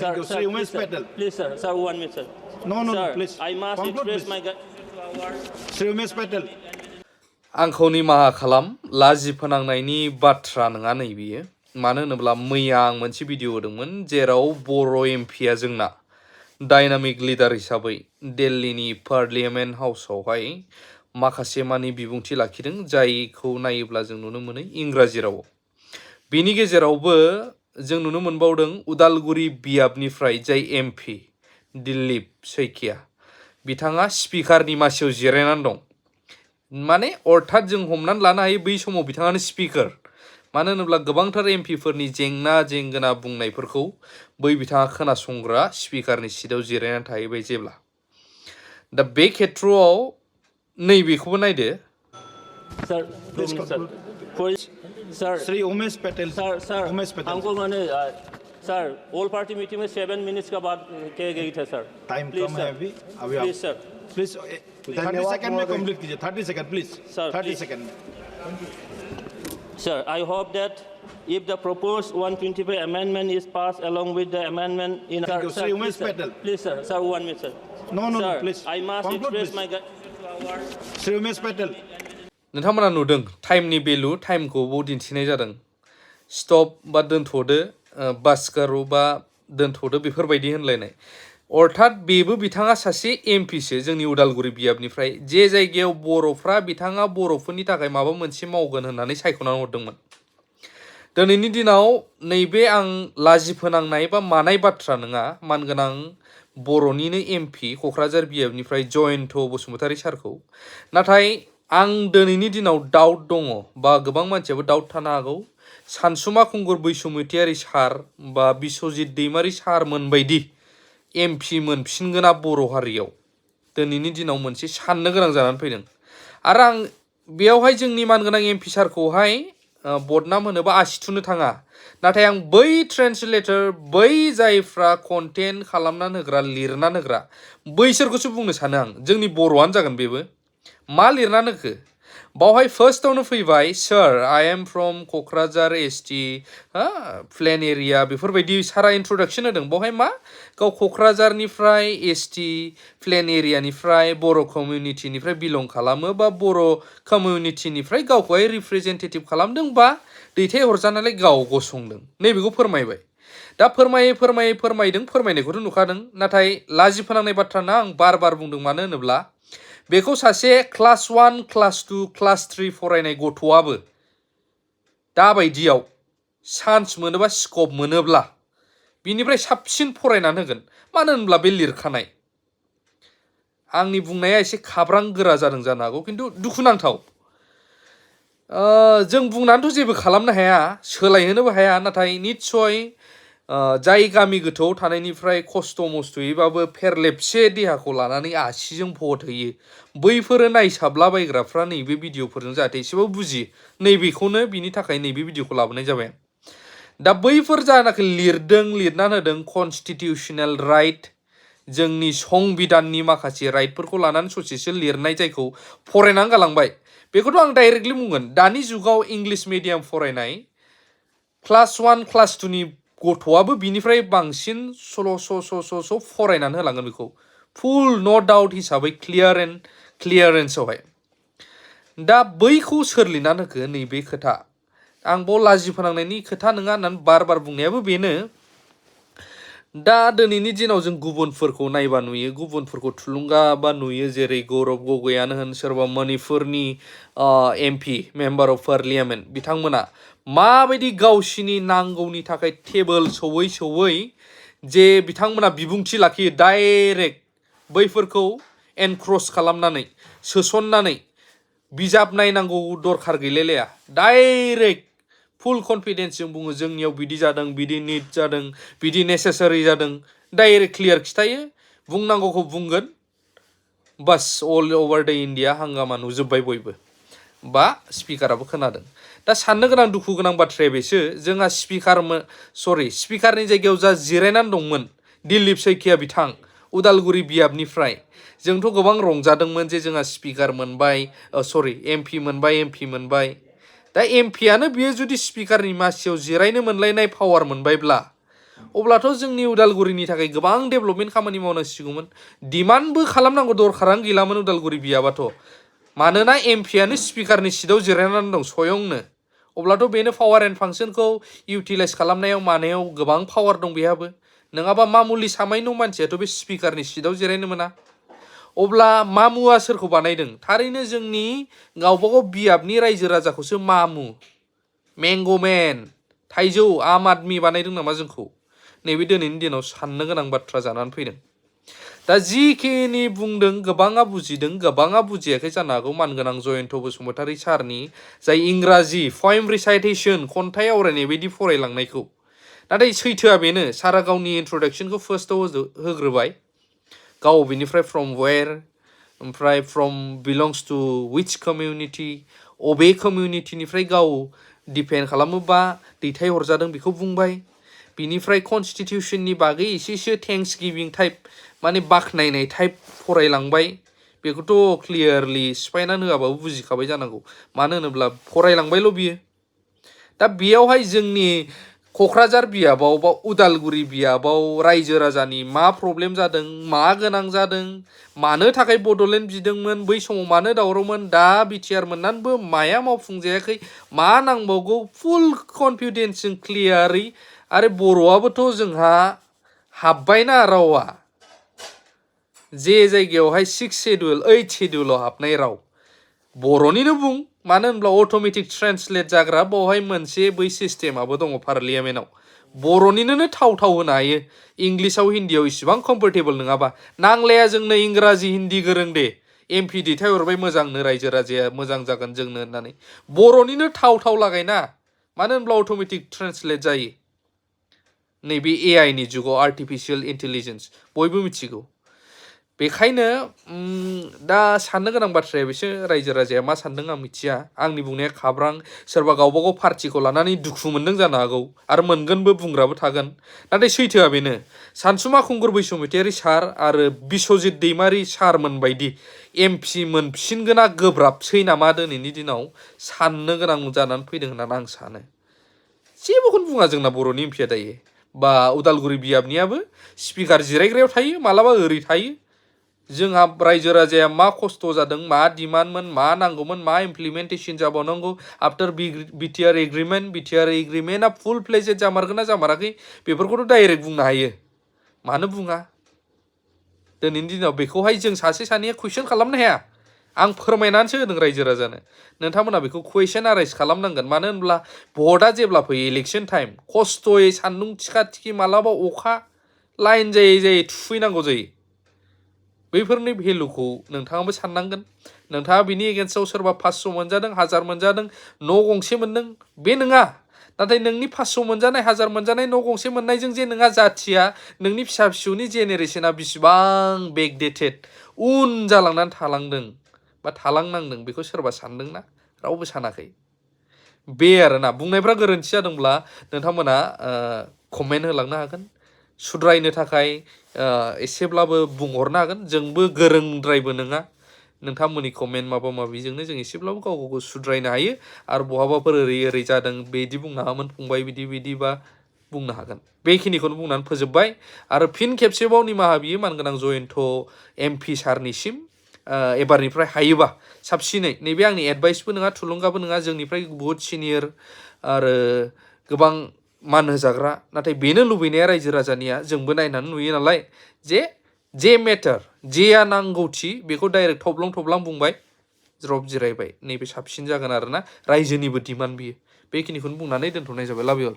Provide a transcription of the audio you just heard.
Thank you. Sri Umesh Please, sir. Patel. Please, sir. Sir, 1 minute, sir. No, no, Sir, no, please. I must Conclude, express please. my gratitude to our Sri Umesh Patel. आंखौ निमाहा खालाम लाजि फोनांनायनि बाथ्रा नङा नैबेयो मानो होनोब्ला मैया आं मोनसे भिडिअ होदोंमोन जेराव बर' एमपिआ जोंना डायनामिक लिडार हिसाबै दिल्लीनि पार्लियामेन्ट हाउसआवहाय माखासे मानि बिबुंथि लाखिदों जायखौ नायोब्ला जों नुनो मोनो इंराजि रावाव बेनि गेजेरावबो जों नुनो मोनबावदों उदालगुरि बियाबनिफ्राय जाय एमपि दिलीप सैकिया बिथाङा स्पिकारनि मासियाव जिरायनानै दं माने अर्थात जों हमनानै लानो हायो बै समाव बिथाङानो स्पिकार मानो होनोब्ला गोबांथार एमपिफोरनि जेंना जेंगोना बुंनायफोरखौ बै बिथाङा खोनासंग्रा स्पिकारनि सिटआव जिरायनानै थाहैबाय जेब्ला दा बे खेथ्रआव नैबेखौबो नायदो Sir, 2 Please minutes, sir. conclude. For, sir, Sri Umesh Patel. sir, Umesh Patel. हमको मैंने सर ऑल पार्टी मीटिंग में 7 मिनट्स का बात कह गई था सर Time Please, कम sir. है अभी अभी प्लीज आप सर प्लीज 30 सेकंड में कंप्लीट कीजिए 30 second please Sir, 30 please. Second Sir, I hope that if the proposed 125 amendment is passed along with the amendment in Thank you. Sri Umesh please, sir. Patel. Please, sir. Sir, 1 minute, sir. No, no, sir, no, please. I must Conclude, express please. my gratitude to our Sri Umesh Patel. नोंथांमोना नुदों टाइमनि भेलु टाइमखौ बाव दिन्थिनाय जादों stop बा दोनथ'दो बास करो बा दोनथ'दो बेफोरबायदि होनलायनाय अर्थात बेबो बिथाङा सासे एमपिसो जोंनि उदालगुरि बियाबनिफ्राय जे जायगायाव बर'फ्रा बिथाङा बर'फोरनि थाखाय माबा मोनसे मावगोन होननानै सायख'नानै हरदोंमोन दिनैनि दिनाव नैबे आं लाजि फोनांनाय बा मानाय बाथ्रा नङा मानगोनां बर'निनो एमपि क'क्राझार बियाबनिफ्राय जयन्त बसुमतारी सारखौ नाथाय आं दिनैनि दिनाव डाउट दङ बा गोबां मानसियाबो डाउट थानो हागौ सानसुमा खुंगुर बैसुमैतियारि सार बा बिस्वजित दैमारि सार मोनबायदि एमपि मोनफिनगोना बर' हारियाव दिनैनि दिनाव मोनसे साननो गोनां जानानै फैदों आरो आं बेयावहाय जोंनि मानगोनां एमपि सारखौहाय बदनाम होनोबा आसि थुनो थाङा नाथाय आं बै ट्रेन्सलेटर बै जायफ्रा कन्टेन्ट खालामनानै होग्रा लिरनानै होग्रा बैसोरखौसो बुंनो सानो आं जोंनि बर'आनो जागोन बेबो मा लिरनानै होखो बावहाय फार्स्टआवनो फैबाय sir I am from Kokrajhar ST plain area बेफोरबायदि सारा इन्ट्रडाक्सन होदों बावहाय मा गाव क'क्राझारनिफ्राय एसटि प्लेन एरियानिफ्राय बर' कमिउनिटिनिफ्राय बिलं खालामो बा बर' कमिउनिटिनिफ्राय गावखौहाय रिप्रेजेन्टेटिभ खालामदों बा दैथायहरजानायलाय गाव गसंदों नैबेखौ फोरमायबाय दा फोरमायदों फोरमायनायखौथ' नुखादों नाथाय लाजि फोनांनाय बाथ्राना आं बार बार बुंदों मानो होनोब्ला बेखौ सासे क्लास 1 क्लास 2 क्लास 3 फरायनाय गथ'आबो दाबायदियाव चान्स मोनोबा स्कप मोनोब्ला बिनिफ्राय साबसिन फरायनानै होगोन मानो होनब्ला बे लिरखानाय आंनि बुंनाया एसे खाब्रां गोरा जादों जानो हागौ खिन्थु दुखुनांथाव जों बुंनानैथ' जेबो खालामनो हाया सोलायहोनोबो हाया नाथाय निस्सय जाय गामि गोथौआव थानायनिफ्राय खस्थ' मस्थ'यैबाबो फेरलेबसे देहाखौ लानानै आसिजों भट होयो बैफोरो नायसाबलाबायग्राफ्रा नैबे भिडिअफोरजों जाहाथे एसेबाबो बुजियो नैबेखौनो बिनि थाखाय नैबे भिडिअखौ लाबोनाय जाबाय दा बैफोर जानाखि लिरनानै होदों कनस्टिटिउसनेल राइट जोंनि संबिधाननि माखासे राइटफोरखौ लानानै ससेसो लिरनाय जायखौ फरायनानै गालांबाय बेखौथ' आं डाइरेक्टलि बुंगोन दानि जुगाव इंलिश मिडियाम फरायनाय क्लास 1 क्लास 2 नि गथ'आबो बिनिफ्राय बांसिन स' फरायनानै होलांगोन बेखौ फुल नो डाउट हिसाबै क्लियारेन्सआवहाय दा बैखौ सोर लिरनानै होखो नैबे खोथा आं बाव लाजि फोनांनायनि खोथा नङा होननानै बार बार बुंनायाबो बेनो दा दिनैनि दिनाव जों गुबुनफोरखौ नायबा नुयो गुबुनफोरखौ थुलुंगा बा नुयो जेरै गौरब गगैयानो होन सोरबा मणिपुरनि एमपि मेम्बार अफ पार्लियामेन्ट बिथांमोना माबायदि गावसिनि नांगौनि थाखाय टेबोल सौयै जे बिथांमोना बिबुंथि लाखियो डाइरेक्ट बैफोरखौ एनक्रस खालामनानै सोसननानै बिजाब नायनांगौ दरखार गैलायलाया डाइरेक्ट फुल कनफिडेन्सजों बुङो जोंनियाव बिदि जादों बिदि निड जादों बिदि नेसेसारि जादों डाइरेक्ट क्लियार खिथायो बुंनांगौखौ बुंगोन बास अल अभार द इन्डिया हांगामा नुजोब्बाय बयबो बा स्पिकाराबो खोनादों दा साननो गोनां दुखु गोनां बाथ्राया बेसो जोंहा स्पिकारनि जायगायाव जा जिरायनानै दंमोन दिलीप सैकिया बिथां उदालगुरि बियाबनिफ्राय जोंथ' गोबां रंजादोंमोन जे जोंहा स्पिकार मोनबाय एमपि मोनबाय दा एमपियानो बियो जुदि स्पिकारनि मासियाव जिरायनो मोनलायनाय पावार मोनबायब्ला अब्लाथ' जोंनि उदालगुरिनि थाखाय गोबां डेभेलपमेन्ट खामानि मावनांसिगौमोन डिमान्डबो खालामनांगौ दरखारानो गैलामोन उदालगुरि बियाबाथ' मानोना एमपियानो स्पिकारनि सिटआव जिरायनानै दं स्वयंनो अब्लाथ' बेनो पावार एन्ड फांसनखौ इउटिलाइज खालामनायाव मानायाव गोबां पावार दं बेहाबो नङाबा मामुलि सामायनो मानसियाथ' बे स्पिकारनि सिटआव जिरायनो मोना अब्ला मामुआ सोरखौ बानायदों थारैनो जोंनि गावबागाव बियाबनि रायजो राजाखौसो मामु मेंग'मेन थाइजौ आम आदमि बानायदों नामा जोंखौ नैबे दिनैनि दिनाव साननो गोनां बाथ्रा जानानै फैदों दा जिखिनि बुंदों गोबाङा बुजिदों गोबाङा बुजियाखै जानो हागौ मानगोनां जयन्त बसुमतारी सारनि जाय इंराजि पएम रिसाइटेशन खन्थाइ आवरायनाय बायदि फरायलांनायखौ नाथाय सैथोआ बेनो सारा गावनि इन्ट्रडक्शनखौ फार्स्टआव होग्रोबाय गाव बिनिफ्राय फ्रम वेर ओमफ्राय फ्रम बिलंस टु विच कमिउनिटि अबे कमिउनिटिनिफ्राय गाव डिपेन्ड खालामोबा दैथायहरजादों बेखौ बुंबाय बिनिफ्राय कनस्टिटिउशननि बागै एसेसो थेंक्स गिभिं टाइप माने बाख्नायनाय टाइप फरायलांबाय बेखौथ' क्लियारलि सिफायनानै होआबाबो बुजिखाबाय जानांगौ मानो होनोब्ला फरायलांबायल' बियो दा बेयावहाय जोंनि क'क्राझार बियाबाव बा उदालगुरि बियाबाव रायजो राजानि मा प्रब्लेम जादों मा गोनां जादों मानो थाखाय बड'लेण्ड बिदोंमोन बै समाव मानो दावरावमोन दा बिटिआर मोननानैबो माया मावफुंजायाखै मा नांबावगौ फुल कनफिडेन्सजों क्लियारै आरो बर'आबोथ' जोंहा हाबबायना रावा जे जायगायावहाय 6 शेड्युल 8 शेड्युलाव हाबनाय राव बर'निनो बुं मानो होनब्ला अट'मेटिक ट्रेन्सलेट जाग्रा बावहाय मोनसे बै सिस्टेमाबो दङ पार्लियामेन्टआव बर'निनो थाव होनो हायो इंलिसाव हिन्दीयाव इसिबां कम्फर्टेबल नङाबा नांलाया जोंनो इंराजि हिन्दी गोरों दे एमपि दैथायहरबाय मोजांनो रायजो राजाया मोजां जागोन जोंनो होननानै बर'निनो थाव लागायना मानो होनब्ला अट'मेटिक ट्रेन्सलेट जायो नैबे AI नि जुगाव आर्टिफिशियेल इन्टेलिजेन्स बयबो मिथिगौ बेखायनो दा साननो गोनां बाथ्राया बिसोर रायजो राजाया मा सानदों आं मिथिया आंनि बुंनाया खाब्रां सोरबा गावबागाव पार्टिखौ लानानै दुखु मोनदों जानो हागौ आरो मोनगोनबो बुंग्राबो थागोन नाथाय सैथोआ बेनो सानसुमा खुंगुर बैसुमतारी सार आरो बिस्वजित दैमारि सारमोन बायदि एमपि मोनफिनगोना गोब्राबसै नामा दिनैनि दिनाव साननो गोनां जानानै फैदों होननानै आं सानो जेबोखौनो बुङा जोंना बर'नि एमपिया दायो बा उदालगुरि बियाबनियाबो स्पिकार जिरायग्रायाव थायो मालाबा ओरै थायो जोंहा रायजो राजाया मा खस्थ' जादों मा डिमान्डमोन मा नांगौमोन मा इमप्लिमेन्टेसन जाबावनांगौ आफ्टार बिटिआर एग्रिमेन्टआ फुल फ्लेजेड जामारगोन ना जामाराखै बेफोरखौथ' डाइरेक्ट बुंनो हायो मानो बुङा दिनैनि दिनाव बेखौहाय जों सासे सानैया कुइसन खालामनो हाया आं फोरमायनानैसो होदों रायजो राजानो नोंथांमोना बेखौ कुइसन आराइज खालामनांगोन मानो होनब्ला भटआ जेब्ला फैयो इलेक्शन टाइम खस्थ'यै सान्दुं थिखा थिखि मालाबा अखा लाइन जायै थुफैनांगौ जायो बैफोरनि भेलुखौ नोंथाङाबो साननांगोन नोंथाङा बिनि एगेन्स्टआव सोरबा 500 मोनजादों 1000 मोनजादों न' गंसे मोनदों बे नङा नाथाय नोंनि 500 मोनजानाय 1000 मोनजानाय न' गंसे मोननायजों जे नोंहा जाथिया नोंनि फिसा फिसौनि जेनेरेशना बिसिबां बेकडेटेड उन जालांनानै थालांदों बा थालांनांदों बेखौ सोरबा सानदोंना रावबो सानाखै बे आरोना बुंनायफ्रा गोरोन्थि जादोंब्ला नोंथांमोना कमेन्ट होलांनो हागोन सुद्रायनो थाखाय एसेब्लाबो बुंहरनो हागोन जोंबो गोरोंद्रायबो नङा नोंथांमोननि कमेन्ट माबा माबिजोंनो जों एसेब्लाबो गावखौ सुद्रायनो हायो आरो बहाबाफोर ओरै जादों बिदि बुंनो हायामोन फंबाय बिदि बा बुंनो हागोन बेखिनिखौनो बुंनानै फोजोबबाय आरो फिन खेबसेबाव निमाहा बियो मानगोनां जयन्त एमपि सारनिसिम एबारनिफ्राय हायोबा साबसिनै नैबे आंनि एडभाइसबो नङा थुलुंगाबो नङा जोंनिफ्राय बुहुत सिनियर आरो गोबां मान होजाग्रा नाथाय बेनो लुबैनाया रायजो राजानिया जोंबो नायनानै नुयो नालाय जे मेटार जेया नांगौथि बेखौ डाइरेक्ट थब्लं बुंबाय ज्रब जिरायबाय नैबे साबसिन जागोन आरोना रायजोनिबो डिमान्ड बियो बेखिनिखौनो बुंनानै दोनथ'नाय जाबाय लाभ इउ अल